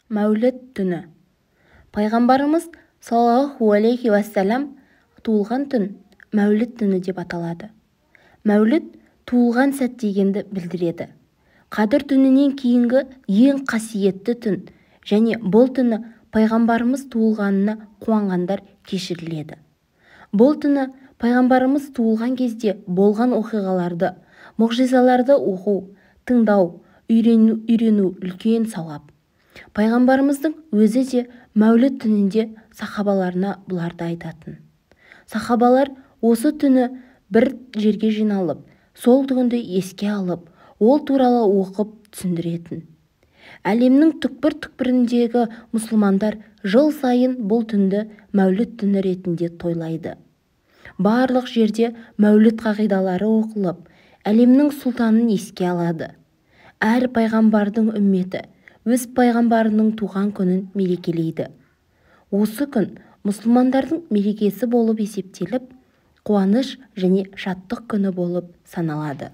Мәуліт түні. Пайғамбарымыз саллаллаху алейхи уассалам туылған түн Мәуліт түні деп аталады. Мәуліт туылған сәт дегенді білдіреді. Қадір түнінен кейінгі ең қасиетті түн және бұл түні пайғамбарымыз туылғанына қуанғандар кешіріледі. Бұл түні пайғамбарымыз туылған кезде болған оқиғаларды, мұғжизаларды оқу, тыңдау, үйрену үлкен сауап. Пайғамбарымыздың өзі де Мәуліт түнінде сахабаларына бұларды айтатын. Сахабалар осы түні бір жерге жиналып, сол түнді еске алып, ол туралы оқып түсіндіретін. Әлемнің түкпір-түкпіріндегі мұсылмандар жыл сайын бұл түнді Мәуліт түні ретінде тойлайды. Барлық жерде Мәуліт қағидалары оқылып, әлемнің сұлтанын еске алады. Әр пайғамбардың үмметі өз пайғамбарының туған күнін мерекелейді. Осы күн мұсылмандардың мерекесі болып есептеліп, қуаныш және шаттық күні болып саналады.